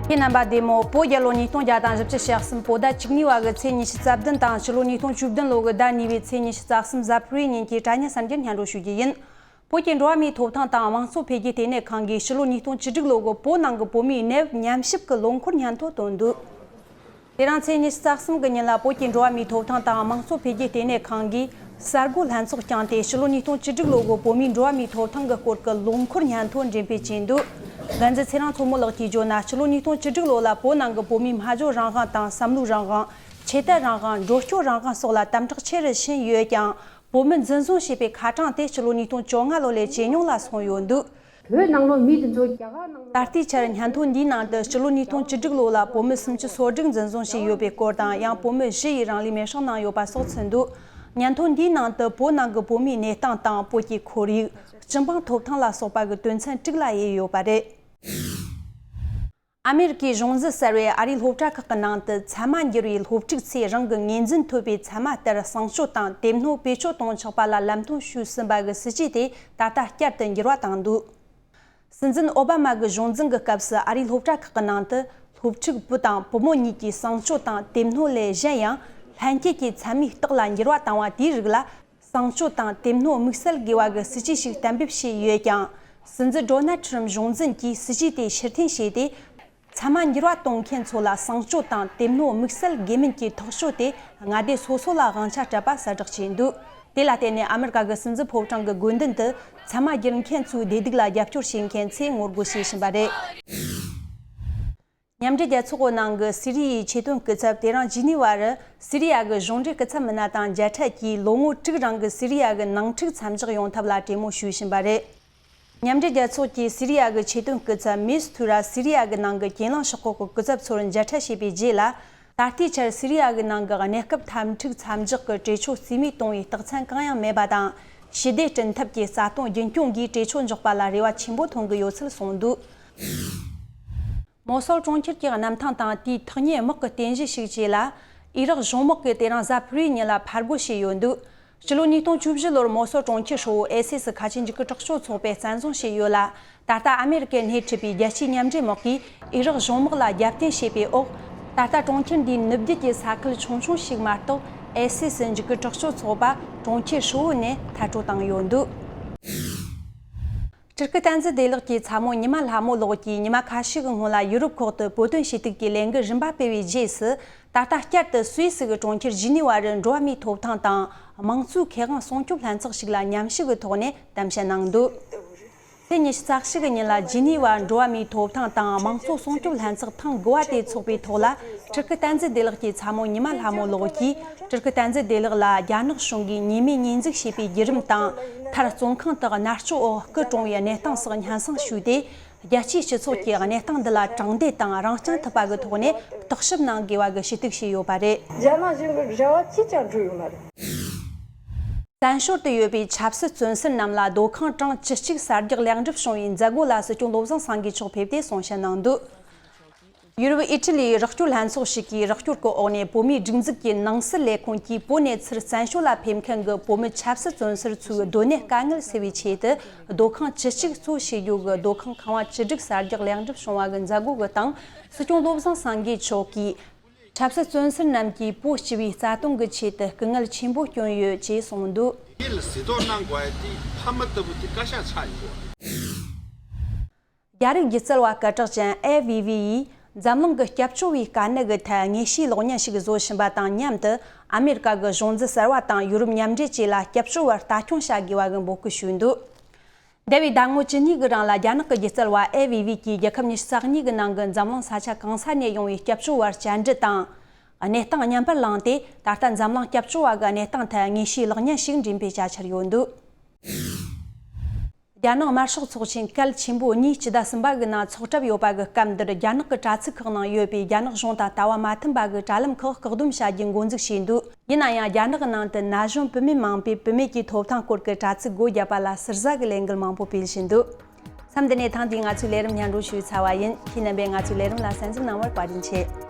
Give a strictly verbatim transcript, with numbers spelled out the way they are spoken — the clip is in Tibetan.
ཁྱེད་རྣམ་པ་བདེ་མོ། བོད་རྒྱལ་ལོ་ཉིས་སྟོང་བརྒྱ་དང་བཞི་བཅུ་ཞེ་གསུམ་བོད་ཟླ་བཅུ་གཉིས་པ་གི་ཚེས་ཉི་ཤུ་རྩ་བདུན་དང་ཕྱི་ལོ་ཉིས་སྟོང་བཅུ་བདུན་ལོ་གི་ཟླ་གཉིས་པའི་ཚེས་ཉི་ཤུ་རྩ་གསུམ་གཟའ་ཕུར་བུའི་ཉིན་གྱི་དྲ་བརྙན་གསར་འགྱུར་སྙན་སྒྲོན་ཞུ་རྒྱུ་ཡིན། བོད་ཀྱི་འགྲོ་བ་མིའི་ཐོབ་ཐང་དང་དམངས་གཙོ་འཕེལ་རྒྱས་ལྟེ་གནས་ཁང་གིས་ཕྱི་ལོ་ཉིས་སྟོང་བཅུ་དྲུག་ལོ་གི་བོད་ནང་གི་བོད་མིའི་གནས་བབ་ཉམས་ཞིབ་ཀྱི་ལོ་འཁོར་སྙན་ཐོ་བཏོན་འདུག་དེ་རིང་ཚེས་ཉི་ཤུ་རྩ་གསུམ་གྱི་ཉིན་ལ་བོད་ཀྱི་འགྲོ་བ་མིའི་ཐོབ་ཐང་དང་དམངས་གཙོ་འཕེལ་རྒྱས་ལྟེ་གནས་ཁང་གིས་གསར་འགོད་ལྷན་ཚོགས་བསྐྱངས་ཏེ་ཕྱི་ལོ་ཉིས་སྟོང་བཅུ་དྲུག་ལོ་གི་བོད་མིའི་འགྲོ་བ་མིའི་ཐོབ་ཐང་གི་སྐོར་གྱི་ལོ་འཁོར་སྙན་ཐོ་འགྲེམས་སྤེལ་བྱས་འདུག་འགན་འཛིན་ཚེ་རིང་མཚོ་མོ་ལགས་ཀྱིས་བརྗོད་ན། ཕྱི་ལོ་ཉིས་སྟོང་བཅུ་དྲུག་ལོ་ལ་བོད་ནང་གི་བོད་མིའི་སྨྲ་བརྗོད་རང་དབང་དང་བསམ་བློའི་རང་དབང་། ཆོས་དད་རང་དབང་། འགྲོ་སྐྱོད་རང་དབང་སོགས་ལ་དམ་དྲག་ཆེ་རུ་ཕྱིན་ཡོད་ཀྱང་། བོད་མི་འཛིན་བཟུང་བྱས་པའི་ཁ་གྲངས་དེ་ཕྱི་ལོ་ཉིས་སྟོང་བཅོ་ལྔ་ལོ་ལས་ཇེ་ཉུང་ལ་སོང་ཡོད་འདུག་བོད་ནང་ལོགས་མི་དེ་ཚོ་རྒྱ་གར་ནང་ལ། ད་ལྟའི་ཆར་སྙན་ཐོ་འདིའི་ནང་དུ་ཕྱི་ལོ་ཉིས་སྟོང་བཅུ་དྲུག་ལོ་ལ་བོད་མི་སུམ་ཅུ་སོ་དྲུག་འཛིན་བཟུང་བྱས་ཡོད་པའི་སྐོར་དང་། ཡང་བོད་མི་བཞི་ཡིས་རང་ལུས་མེར་སྲེག་གནང་ཡོད་པ་སོགས་ཚུད་འདུག་སྙན་ཐོ་འདིའི་ནང་དུ་བོད་ནང་གི་བོད་མིའི་གནས་སྟངས་དང་། བོད་ཀྱི་ཁོར་ཡུག་སྤྱི་འབངས་ཐོབ་ཐང་ལ་སོགས་པ་གི་དོན་ཚན་དྲུག་ལ་དབྱེ་ཡོད་པ་རེད། ཨ་མེ་རི་ཀའི་གཞུང་འཛིན་གསར་བས་ཨ་རིའི་སློབ་གྲྭ་ཁག་གི་ནང་དུ་ཚད་མ་འགྱུར་བའི་སློབ་ཕྲུག་ཚོས་རང་གི་ངོས་འཛིན་ཐོབ་པའི་ཚད་མ་ལྟར་གསང་སྤྱོད་དང་དེབ་སྣོད་བེད་སྤྱོད་གཏོང་ཆོག་པ་ལ་ལམ་སྟོན་ཞུས་ཟིན་པ་གི་སྲིད་ཇུས་དེ་ད་ལྟ་བསྐྱར་དུ་འགྱུར་བ་བཏང་འདུག་སྲིད་འཛིན་ཨོ་བྷ་མ་གི་གཞུང་འཛིན་གྱི་སྐབས་སུ་ཨ་རིའི་སློབ་གྲྭ་ཁག་གི་ནང་དུ་སློབ་ཕྲུག་བུ་དང་བུ་མོ་གཉིས་ཀྱིས་གསང་སྤྱོད་དང་དེབ་སྣོད་ལས་གཞན་ཡང་ལྷན་སྐྱེས་ཀྱི་མཚན་མོའི་རྟགས་ལ་འགྱུར་བ་བཏང་བ་དེའི་རིགས་ལ། གསང་སྤྱོད་དང་དེབ་སྣོད་དམིགས་བསལ་དགོས་པ་གི་སྲིད་ཇུས་ཤིག་གཏན་འབེབས་བྱས་ཡོད་ཀྱང་། སྲིད་འཛིན་ཌོ་ནལ་ཁྲི་རམ་གཞུང་འཛིན་གྱིས་སྲིད་ཇུས་དེ་ཕྱིར་འཐེན་བྱས་ཏེ། ཚད་མ་འགྱུར་བ་གཏོང་མཁན་ཚོ་ལ་གསང་སྤྱོད་དང་དེབ་སྣོད་དམིགས་བསལ་དགོས་མིན་གྱི་ཐག་གཅོད་དེ་མངའ་སྡེ་སོ་སོ་ལ་དབང་ཆ་སྤྲད་པ་གསལ་བསྒྲགས་བྱས་འདུག་དེ་ལ་བརྟེན་ནས་ཨ་མེ་རི་ཀ་གི་སྲིད་འཛིན་ཕོ་བྲང་གི་དགོན་སྡེ་འདི་ཚད་མ་བསྒྱུར་མཁན་ཚོའི་བདེ་སྡུག་ལ་རྒྱབ་སྐྱོར་བྱེད་མཁན་ཚོས་ངོ་རྒོལ་བྱེད་བཞིན་པ་རེད། མཉམ་འབྲེལ་རྒྱལ་ཚོགས་ཀྱི་ནང་གི་སི་རི་ཡའི་ཆེད་དོན་སྐུ་ཚབ་དེ་རིང་ཇི་ནི་ཝར་སི་རི་ཡ་གི་གཞུང་འབྲེལ་སྐུ་ཚབ་མི་སྣ་དང་མཇལ་འཕྲད་ཀྱིས་ལོ་ངོ་དྲུག་རིང་གི་སི་རི་ཡ་གི་ནང་འཁྲུག་མཚམས་འཇོག་ཡོང་ཐབས་ལ་གྲོས་མོལ་ཞུས་བཞིན་པ་རེད། མཉམ་འབྲེལ་རྒྱལ་ཚོགས་ཀྱི་སི་རི་ཡ་གི་ཆེད་དོན་སྐུ་ཚབ་མིས་ཐུ་ར་སི་རི་ཡ་གི་ནང་གི་གྱེན་ལངས་ཤོག་ཁག་གི་སྐུ་ཚབ་ཚོར་མཇལ་འཕྲད་བྱས་པའི་རྗེས་ལ། ད་ལྟའི་ཆར་སི་རི་ཡ་གི་ནང་གི་གནས་སྐབས་འཐབ་འཁྲུག་མཚམས་འཇོག་གི་གྲོས་ཆོད་རྩིས་མེད་གཏོང་བའི་རྟགས་མཚན་གང་ཡང་མེད་པ་དང་། ཞི་བདེ་བསྐྲུན་ཐབས་ཀྱི་རྩ་དོན་རྒྱུན་སྐྱོང་གིས་གྲོས་ཆོད་འཇོག་པ་ལ་རེ་བ་ཆེན་པོ་མཐོང་གི་ཡོད་ཚུལ་གསུངས་འདུག་མོ་སོལ་གྲོང་ཁྱེར་གྱི་གནམ་ཐང་དང་དེའི་ཐག་ཉེ་དམག་གི་རྟེན་གཞི་ཞིག་བཅས་ལ་ཨི་རག་གཞུང་དམག་གིས་དེ་རིང་གཟའ་ཕུར་བུའི་ཉིན་ལ་ཕར་རྒོལ་བྱས་ཡོད་འདུག་ཕྱི་ལོ་ཉིས་སྟོང་བཅུ་བཞི་ལོར་མོ་སོལ་གྲོང་ཁྱེར་ཧྲིལ་བོ་ཨའི་སི་སི་ཁ་ཆེ་འཇིགས་སྐུལ་དྲག་སྤྱོད་ཚོགས་པས་བཙན་བཟུང་བྱས་ཡོད་ལ། ད་ལྟ་ཨ་མེ་རི་ཀས་སྣེ་ཁྲིད་པའི་རྒྱལ་སྤྱིའི་མཉམ་འབྲེལ་དམག་གིས་ཨི་རག་གཞུང་དམག་ལ་རྒྱབ་རྟེན་བྱས་པའི་འོག་ད་ལྟ་གྲོང་ཁྱེར་འདིའི་ནུབ་རྒྱུད་ཀྱི་ས་ཁུལ་ཆུང་ཆུང་ཞིག་མ་གཏོགས་ཨའི་སི་སི་འཇིགས་སྐུལ་དྲག་སྤྱོད་ཚོགས་པ་གྲོང་ཁྱེར་ཧྲིལ་བོ་ནས་མཐར་སྐྲོད་བཏང་ཡོད་འདུག་ཊུར་ཀི་བསྟན་འཛིན་བདེ་ལེགས་ཀྱི་ཚ་མོ་ཉི་མ་ལྷ་མོ་ལགས་ཀྱིས་ཉི་མ་ཁ་ཤས་ཀྱི་སྔོན་ལ་ཡུ་རོབ་ཁག་ཏུ་བོད་དོན་ཞུ་གཏུག་གི་ལས་འགུལ་རིམ་པ་སྤེལ་བའི་རྗེས་སུ། ད་ལྟ་བསྐྱར་དུ་སུད་སི་གི་གྲོང་ཁྱེར་ཇི་ནི་ཝ་རུ་འགྲོ་བ་མིའི་ཐོབ་ཐང་དང་དམངས་གཙོའི་ཁེ་དབང་སྲུང་སྐྱོབ་ལྷན་ཚོགས་ཤིག་ལ་མཉམ་ཞུགས་ཀྱི་ཐོག་ནས་གཏམ་བཤད་གནང་འདུག་ཚེས་ཉི་ཤུ་རྩ་གཅིག་གི་ཉིན་ལ་ཇི་ནི་ཝ་འགྲོ་བ་མིའི་ཐོབ་ཐང་དང་དམངས་གཙོ་སྲུང་སྐྱོབ་ལྷན་ཚོགས་ཐེངས་དགུ་བ་དེ་ཚོགས་པའི་ཐོག་ལ། ཊུར་ཀི་བསྟན་འཛིན་བདེ་ལེགས་ཀྱི་ཚ་མོ་ཉི་མ་ལྷ་མོ་ལགས་ཀྱིས། ཊུར་ཀི་བསྟན་འཛིན་བདེ་ལེགས་ལ་རྒྱ་ནག་གཞུང་གིས་ཉེས་མེད་ཉེས་འཛུགས་བྱས་པའི་བརྒྱུད་རིམ་དང་། མཐར་བཙོན་ཁང་དུ་མནར་གཅོད་འོག་སྐུ་གྲོངས་པའི་གནས་སྟངས་སོགས་སྙན་སེང་ཞུས་ཏེ། རྒྱལ་སྤྱིའི་སྤྱི་ཚོགས་ཀྱིས་གནས་སྟངས་འདི་ལ་དྲང་བདེན་དང་རང་རྐྱང་ཐུབ་པ་གི་ཐོག་ནས་བརྟག་ཞིབ་གནང་དགོས་པ་གི་ཞུ་གཏུག་བྱས་ཡོད་པ་རེད། རྒྱ་ནག་གཞུང་གི་རེ་བ་ཅིས་ཀྱང་འགྲུབ་ཡོད་མ་རེད། བཙན་བྱོལ་དུ་ཡོད་པའི་ཆབ་སྲིད་བཙོན་ཟུར་རྣམས་ལ་སྡོད་ཁང་གྲངས་བཅུ་གཅིག་གསར་རྒྱག་ལེགས་འགྲུབ་བྱུང་བའི་མཛད་སྒོ་ལ་སྲིད་སྐྱོང་བློ་བཟང་སེང་གེ་མཆོག་ཕེབས་ཏེ་གསུང་བཤད་གནང་འདུག་ཡུ་རོབ་ཨི་ཊ་ལིའི་རོགས་སྐྱོར་ལྷན་ཚོགས་ཤིག་གིས་རོགས་སྐྱོར་གྱི་འོག་ནས་བོད་མིའི་སྒྲིག་འཛུགས་ཀྱི་ནང་སྲིད་ལས་ཁུངས་ཀྱིས་བོད་ནས་ཚུར་བཙན་བྱོལ་ལ་ཕེབས་མཁན་གྱི་བོད་མི་ཆབ་སྲིད་བཙོན་ཟུར་ཚོའི་སྡོད་གནས་དཀའ་ངལ་སེལ་བའི་ཆེད་དུ། སྡོད་ཁང་བཅུ་གཅིག་གཙོ་བྱེད་རྒྱུ་གི་སྡོད་ཁང་ཁང་བ་བཅུ་དྲུག་གསར་རྒྱག་ལེགས་འགྲུབ་བྱུང་བ་གི་མཛད་སྒོ་གི་སྟེང་། སྲིད་སྐྱོང་བློ་བཟང་སེང་གེ་མཆོག་གིས། ཆབ་སྲིད་བཙོན་ཟུར་རྣམས་ཀྱིས་བོད་སྤྱི་པའི་རྩ་དོན་གྱི་ཆེད་དུ་སྐུ་ངལ་ཆེན་པོ་བསྐྱོན་ཡོད་ཅེས་གསུངས་འདུག་ཡིད་ལ་གཟིགས་རྟོག་གནང་དགོས་ཡ་དེ་ཕ་མ་ལྟ་བུ་དེ་བཀའ་ཤག་ཆགས་ཡིན་པ། རྒྱ་རིགས་སྒྱུ་རྩལ་བ་སྐད་གྲགས་ཅན་ཨེ་ཝི་ཝི་ཡིས་འཛམ་གླིང་གི་སྐྱབས་བཅོལ་བའི་དཀའ་གནད་ཀྱི་ཐད་དངོས་བཤུས་གློག་བརྙན་ཞིག་བཟོ་བཞིན་པ་དང་མཉམ་དུ། ཨ་མེ་རི་ཀ་གི་གཞུང་འཛིན་གསར་བ་དང་ཡུ་རོབ་མཉམ་འབྲེལ་བཅས་ལ་སྐྱབས་བཅོལ་བར་ལྟ་སྐྱོང་བྱ་དགོས་པ་གི་འབོད་སྐུལ་ཞུས་འདུག་འདས་པའི་ཟླ་ངོ་བཅུ་གཉིས་ཀྱི་རིང་ལ་རྒྱ་ནག་གི་སྒྱུ་རྩལ་བ་ཨེ་ཝི་ཝི་གིས་རྒྱལ་ཁབ་ཉི་ཤུ་རྩ་གཉིས་ཀྱི་ནང་གི་འཛམ་གླིང་ས་ཆ་གང་ས་ནས་ཡོང་བའི་སྐྱབས་བཅོལ་བར་བཅར་འདྲི་དང་། གནས་སྟངས་བརྙན་པར་བླངས་ཏེ། ད་ལྟ་འཛམ་གླིང་སྐྱབས་བཅོལ་བ་གི་གནས་སྟངས་ཐད་དངོས་བཤུས་གློག་བརྙན་ཞིག་འགྲེམས་སྤེལ་བྱ་འཆར་ཡོད་འདུག་རྒྱ་ནག་དམར་ཤོག་ཚོགས་ཆེན་གལ་ཆེན་པོ་གཉིས་སྤྱི་ཟླ་གསུམ་པ་གི་ནང་འཚོགས་གྲབས་ཡོད་པ་གི་སྐབས་འདིར། རྒྱ་ནག་གི་དྲ་ཚིགས་ཁག་ནང་ཡོད་པའི་རྒྱ་ནག་གཞུང་དང་ལྟ་བ་མ་མཐུན་པ་གི་དྲ་ལམ་ཁག་བཀག་སྡོམ་བྱ་རྒྱུ་འགོ་འཛུགས་བྱས་འདུག་ཡིན་ན་ཡང་། རྒྱ་ནག་གི་ནང་དུ་ན་གཞོན་བུད་མེད་མང་པོས་བུད་མེད་ཀྱི་ཐོབ་ཐང་སྐོར་གྱི་དྲ་ཚིགས་སྒོ་བརྒྱབ་པ་ལ་ཟུར་ཟ་གི་ལས་འགུལ་མང་པོ་སྤེལ་བཞིན་འདུག་མཚམས་འདི་ནས་ཐེངས་འདིའི་ང་ཚོའི་ལས་རིམ་སྙན་སྒྲོན་ཞུས་ཚར་བ་ཡིན། ཁྱེད་རྣམ་པས་ང་ཚོའི་ལས་རིམ་ལ་གསན་གཟིགས་གནང་བར་བཀའ་དྲིན་ཆེ།